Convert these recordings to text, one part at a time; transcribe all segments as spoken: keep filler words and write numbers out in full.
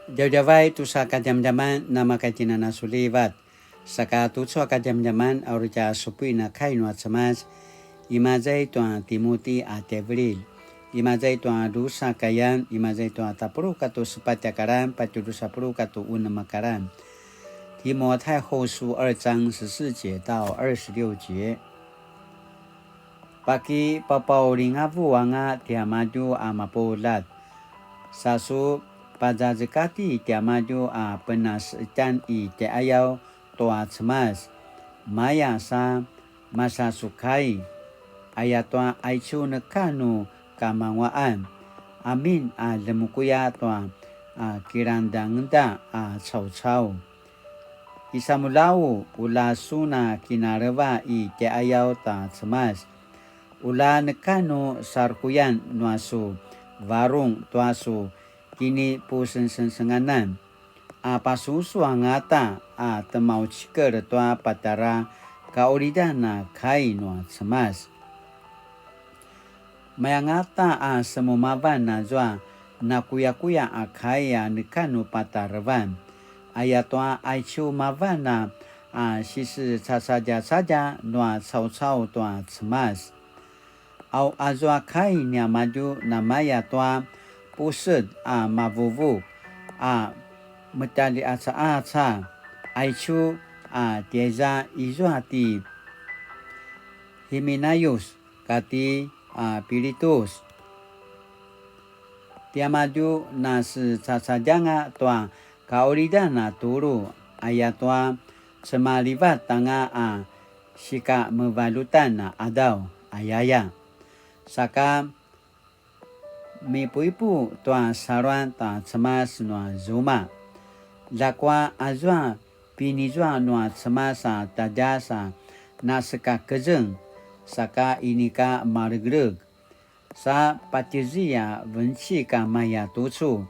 Djavadjavay tusa kadjamadjaman namakatjinana sulivat. Saka tucu a kadjamadjaman a uri tja supuin a kai nua Cemas, imaza i tua Timuti a tjaivililj, imaza i tua drusa kayan, imaza i tua tapuluq katua sepatj a karan, patje drusa puluq katua unem a karan. 提摩太后书二章十四节到二十六节。 Pakipapaulingavu anga tiamadju a mapuljat. Sa su pazazekati tiamadju a penasetjan i tjaiqayaw tua Cemas. Maya sa masasukai. Ayatua aicu neka nu kamanguaqan. Amin a lemukuya tua a kilangdangda a caucau. Kisamuljau, ula sun a kinaleva i tjaiqayaw ta Cemas. Ula neka nu sarukuyan nua su varung tua su kinipusengsenganan. A pasusu angata a temaucikel tua patjara kaqulidan a kai nua Cemas. Mayangata a semumavan azua nakuyakuya a kai a neka nu patarevan. Ayatua aicu mavan a, a sisecacadjacadja nua caucau tua Cemas. Au azua kai niamadju namaya tua pused a mavuvuk a metjaliqacaqaca, aicu a tiaza izua ti Himinayus kati a Pilitus. Tiamadju nasecacadjanga tua kaqulidan a tulu, ayatua cemalivat anga a sikamevalutan a qadaw, ayaya. Saka mipuipu tua saluan ta Cemas nua zuma. Ljakua azua pinizua nua Cemas a tadjas a nasekakezeng, saka inika malegeleg. Sa patjezi a vencik a maya tucu.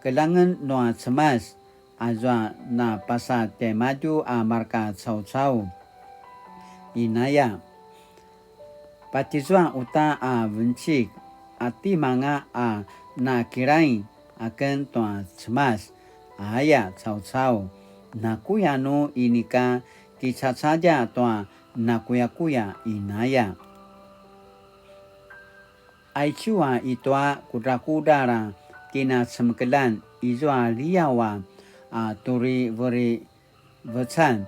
Keljangen nua Cemas, azua napasa tjaimadju a marka caucau. Inaya. Patjezua uta a vencik, a timanga a nakilaing aken tua Cemas, aya caucau, nakuya nu inika kicacadja tua nakuyakuya inaya. Aicu a itua kudrakudral a kinacemekeljan izua liaw a, a turiverivecan,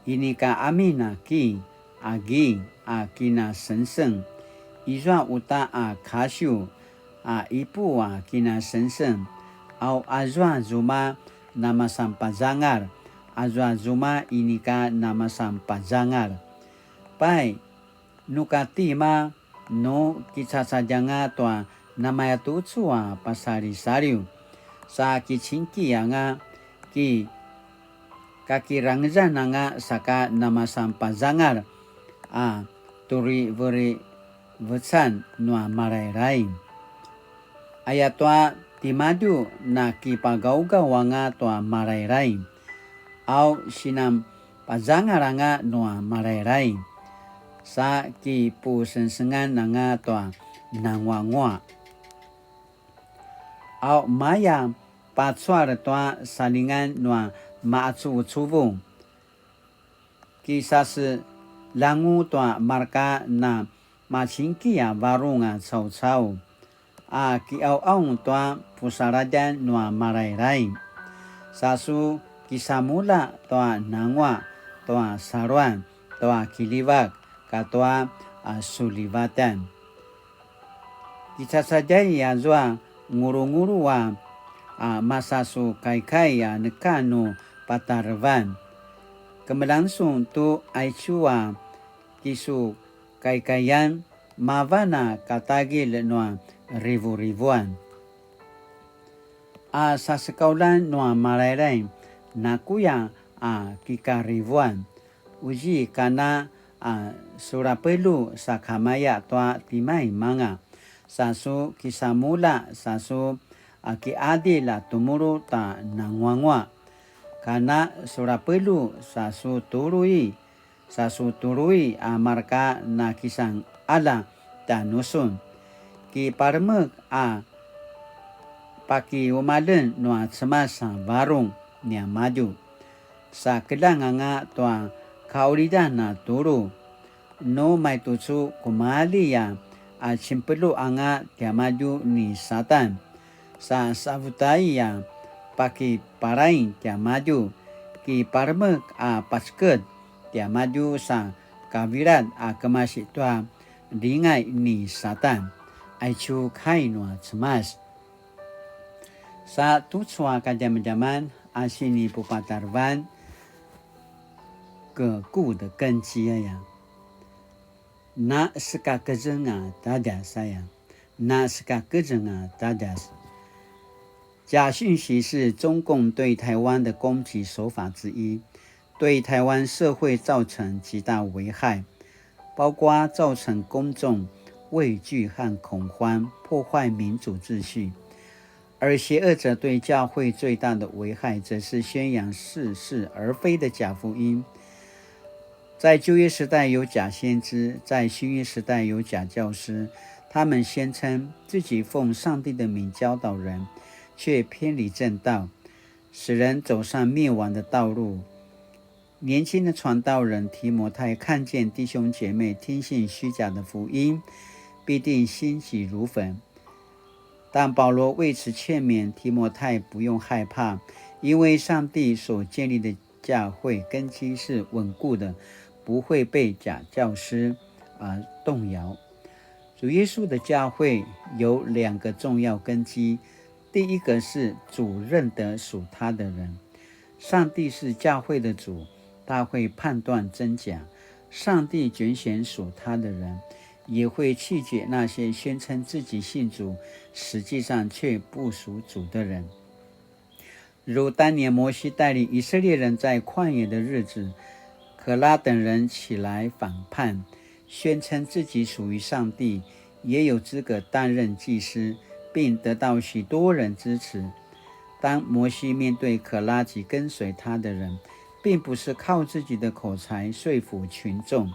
inika amin a ki, a ging, a kinasengseng, izua uta a kasiw, a ipu a kinasengseng, au azua zuma namasan pazangal, azua zuma inika namasan pazangal. Pai, nu ka tima, nu kicacadjanga tua namayatucu a pasalisaliw, sa kicingki anga ki kakirangezan anga saka namasan pazangal a turiverivecan nua Malailaing. Ayatua timadju nakipagaugaw anga tua Malailaing, au sinan pazangal anga nua Malailaing, sa kipusengsengan anga tua nanguanguaq. Au maya pacual tua salingan nua maacuvucuvung, kisaselangu tua marka na macingki a varung a caucau, a kiqauqaung tua pusaladjan nua Malailaing. Sa su kisamulja tua nanguaq, tua saluan, tua kiljivak, katua a sulivatan. Kicacadjai azua ngulungulu a, a masa su kaikai a neka nu patarevan. Kemeljang sun tu aicu a kisu kaikaian mavan a katagilj nua rivurivuan. A sasekauljan nua Malailaing nakuya a kikarivuan, uzi kana a sulapelu sakamaya tua timaimanga, sa su kisamulja, sa su a kiadil a tumulu ta nanguangua, kana sulapelu sa su tului, sa su tului a marka nakisan ala tjanusun. Kipalemek a pakiumaljen nua Cemas a varung niamadju. Sa keljang anga tua kaulidan a tulu, nu maitucu kumalji a, a cinpelu anga tiamadju ni Satan. Sa savutai a pakiparaing tiamadju, kipalemek a paceked tiamadju sa kavilad a kemasi tua lingay ni Satan. Aicu kai nua Cemas. Sa tucu a kadjamadjaman a sinipupatarevan, 穩固的根基 aya. Na sekakezeng a tadjas aya. Na sekakezeng a tadjas. 假讯息是中共对台湾的攻击手法之一，对台湾社会造成极大危害，包括造成公众畏惧和恐慌，破坏民主秩序。而邪恶者对教会最大的危害，则是宣扬似是而非的假福音。在旧约时代有假先知，在新约时代有假教师，他们宣称自己奉上帝的名教导人，却偏离正道，使人走上灭亡的道路。年轻的传道人提摩太看见弟兄姐妹听信虚假的福音，必定心急如焚。但保罗为此劝勉提摩太不用害怕，因为上帝所建立的教会根基是稳固的，不会被假教师，呃，动摇。主耶稣的教会有两个重要根基，第一个是主认得属他的人。上帝是教会的主，他会判断真假。上帝拣选属他的人，也会弃绝那些宣称自己信主，实际上却不属主的人。如当年摩西带领以色列人在旷野的日子，可拉等人起来反叛，宣称自己属于上帝，也有资格担任祭司，并得到许多人支持。当摩西面对可拉及跟随他的人，并不是靠自己的口才说服群众，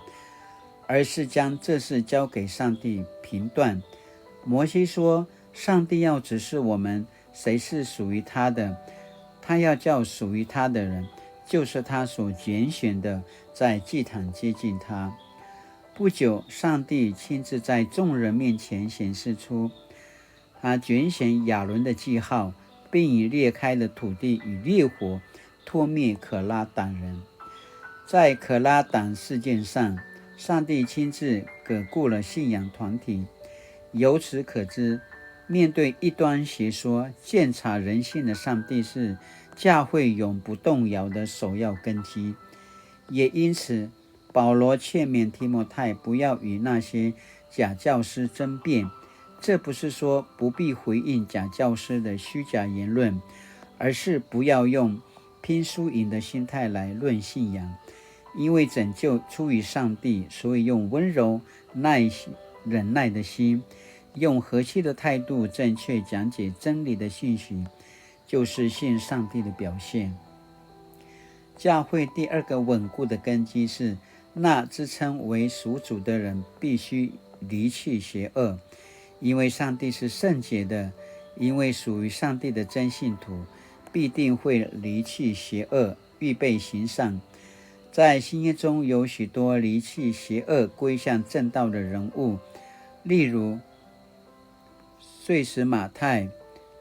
而是将这事交给上帝评断。摩西说：“上帝要指示我们谁是属于他的，他要叫属于他的人，就是他所拣选的，在祭坛接近他。”不久，上帝亲自在众人面前显示出他拣选亚伦的记号，并以裂开的土地与烈火吞灭可拉党人。在可拉党事件上，上帝亲自稳固了信仰团体。由此可知，面对异端邪说，鉴察人性的上帝是教会永不动摇的首要根基。也因此，保罗劝勉提摩太不要与那些假教师争辩。这不是说不必回应假教师的虚假言论，而是不要用拼输赢的心态来论信仰。因为拯救出于上帝，所以用温柔、耐心、忍耐的心，用和气的态度，正确讲解真理的信息，就是信上帝的表现。教会第二个稳固的根基是，那自称为属主的人必须离弃邪恶，因为上帝是圣洁的。因为属于上帝的真信徒必定会离弃邪恶，预备行善。在新约中有许多离弃邪恶、归向正道的人物，例如 最使马太、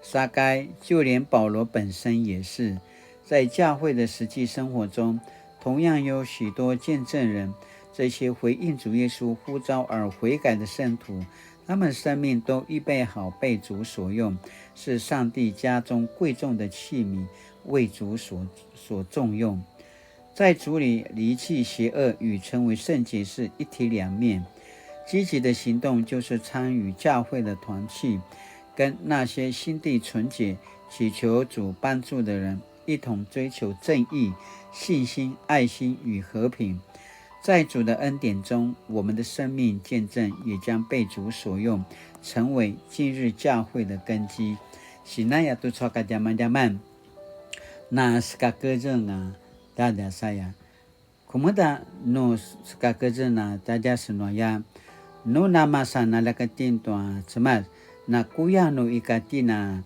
撒该，就连保罗本身也是。在教会的实际生活中，同样有许多见证人，这些回应主耶稣呼召而悔改的圣徒，他们生命都预备好被主所用，是上帝家中贵重的器皿，为主所，所重用。在主里离弃邪恶与成为圣洁是一体两面。积极的行动就是参与教会的团契，跟那些心地纯洁、祈求主帮助的人一同追求正义、信心、爱心与和平。在主的恩典中，我们的生命见证也将被主所用，成为今日教会的根基。Sinaya tu cua kadjamadjaman. Na sekakezeng a tadjas aya. Kemuda nu sekakezeng a tadjas nu aya, nu namasan a lakatin tua Cemas, nakuya nu ika tjen a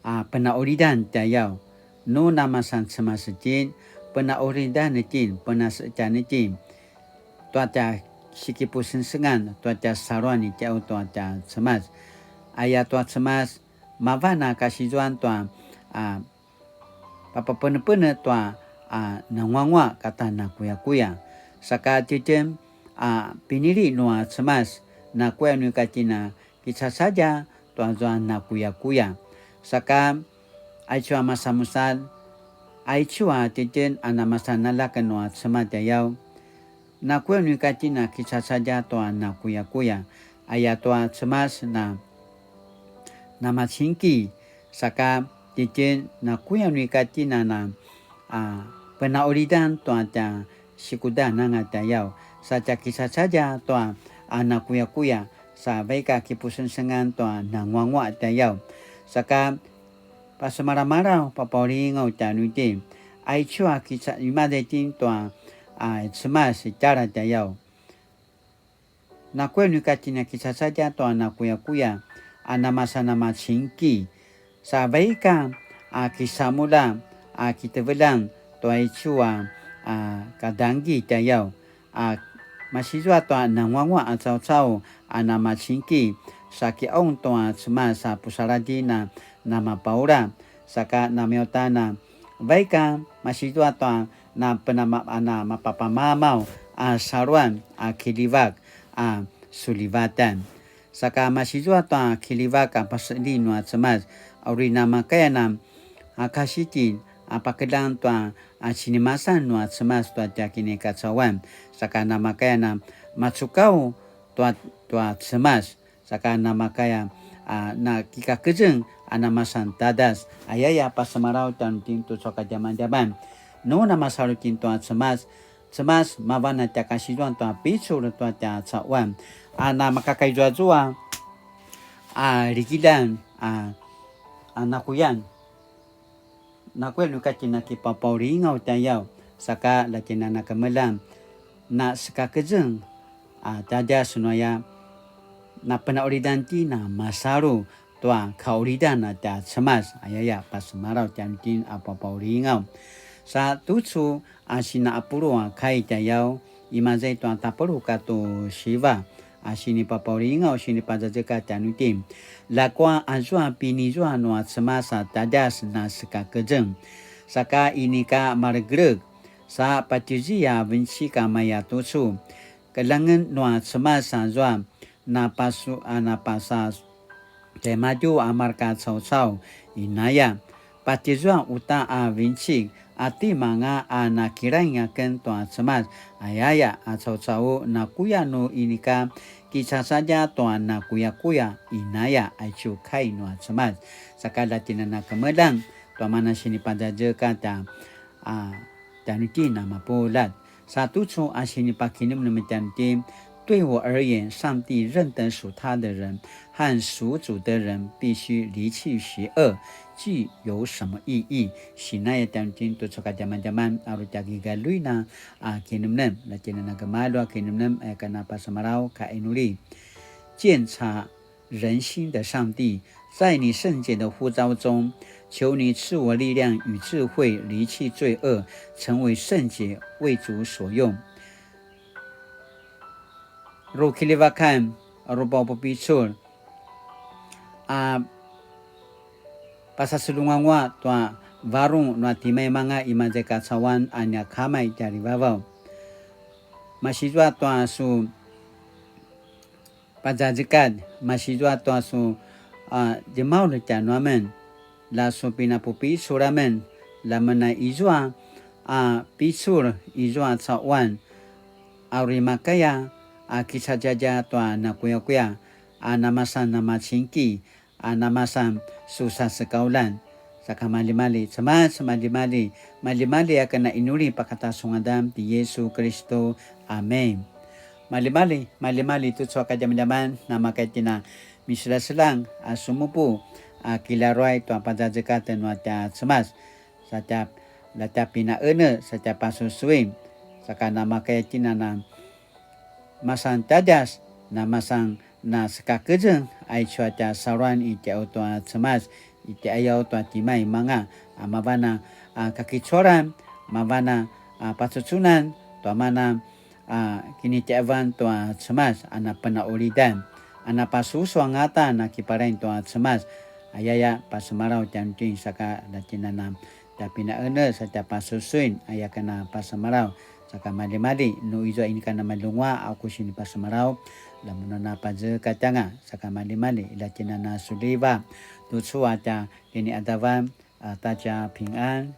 a penaulidan tjayaw. Nu namasan Cemas itjen, penaulidan itjen, penasetjan itjen tua tja sikipusengsengan tua tja saluan i tjau tua tja Cemas. Aya tua Cemas, mavan a kasizuan tua a papapenepene tua a nanguangua kata nakuyakuya. Saka titjen a pinili nua Cemas, nakuya nu ika tjen a kicacadja tua zua nakuyakuya. Saka aicu a masanmusalj, aicu a titjen a namasan aljak nua Cemas tjayaw. Nakuya nu ika tjen a kicacadja tua nakuyakuya, aya tua Cemas na namacingki, saka titjen nakuya nu ika tjen a na a penaulidan tua tja sikudan anga tjayaw, sa tja kicacadja tua a nakuyakuya, sa vaik a kipusengsengan tua nanguangua tjayaw. Saka pasemalamalaw papaulingaw tjanuitjen, aicu a kica imaza itjen tua a Cemas i tjara tjayaw. Nakuya nu ika tjen a kicacadja tua nakuyakuya a namasan namacingki, sa vaik a kisamulja a kiteveljan tua aicu a kadanggi tjayaw, a masizua tua nanguangua a caucau a namacingki, sa kiqaung tua Cemas a pusaladjin a namapaula, saka namiutan a vaik a masizua tua na penama a namapapamamaw a saluan a kiljivak a sulivatan. Saka masizua tua kiljivak a paseding nua Cemas, a uri namakaya a kasitjen a pakeljang tua a sinimasan nua Cemas tua tja kinikacauan, saka namakaya a macukaw tua, tua Cemas, saka namakaya a nakikakezeng a namasan tadjas, ayaya pasemalaw tjanuitjen tucu a kadjamadjaman. Nu namasalu itjen tua Cemas, Cemas mavan a tja kasizuan tua picul tua tja cauan, a namakakaizuazua a likidan a, a nakuyan. Nakuya nu ika tjen a kipapaulingaw tjayaw, saka la tjen a nakemeljang, na sekakezeng a tadjas nu aya, na penaulidan itjen a masalu tua kaulidan a tja Cemas, ayaya pasemalaw tjanuitjen a papaulingaw. Sa tucu a sinapulu a kai tjayaw, imaza i tua tapuluq katua siva a sinipapaulingaw sinipazazekatj tjanuitjen. Ljakua azua pinizua nua Cemas a tadjas na sekakezeng, saka inika malegeleg, sa patjezi a vencik a maya tucu. Keljangen nua Cemas azua napasu-, a napasa tjaimadju a mareka caucau, inaya. Patjezua uta a vincik, a timanga a nakilaing aken tua Cemas, ayaya a caucau, nakuya nu inika kicacadja tua nakuyakuya, inaya, aicu kai nua Cemas. Saka la tjen a nakemeljang tua mana sinipazazekatj a, a, tjanuitjen a mapuljat. Sa tucu a sinipakinemnem tjanuitjen, 對我而言，上帝認得屬他的人和屬主的人必須離棄邪惡，具有什麼意義？Sinaya tjanuitjen tucu a kadjamadjaman, a uri tja kigaluin a kinemnem, la tjen a nagemalju a kinemnem, aya ken a pasemalaw ka inuli. 鑒察 人心的上帝，在你圣洁的呼召中，求你赐我力量與智慧，離棄罪惡，成為聖潔，為主所用。Ru kiljivakan, ru papupicul, a pasaselunguangua tua varung nua timaimanga imaza i kacauan a nia Kama i tjarivavaw. Masizua tua su pazazekatj, masizua tua su, a, djemaulj tjanuamen, la su pinapupicul amen, la mena izua, a, picul izua cauan, a uri makaya, a, kicacadja tua nakuyakuya, a namasan namacingki, a namasan su sasekaulan. Saka malimali, Cemas malimali, malimali aken a inuli pakata su ngadan ti Yesu Kristu. Amen. Malimali, malimali tucu a kadjamadjaman, namakaya tjen a miselaselang a sumupu a kilaruay tua pazazekatj nua tja Cemas. Sa tja, la tja pinaene, sa tja pasusuin. Saka namakaya tjen a na masan tadjas, namasan nasekakezeng, aicu a tja saluan i tjau tua Cemas, i tjaiqayaw tua timaimanga, a mavan a, a, kakicuaran, mavan a, a, pacucunan, tua mana, a, kinitjaiqayavan tua Cemas, a napenaqulidan, a napasusu angata nakipalain tua Cemas, ayaya pasemalaw tjanuitjen saka lacina na tja pinaqenetj sa tja pasusuin, aya ken a pasemalaw, saka malimali, nu izua inika na malunguaq a ku sinipasemalaw, lamun a na pazekatjanga, saka malimali, ila tjina na suliva, tucu a tja kiniqadavan, a, ta tja pingan.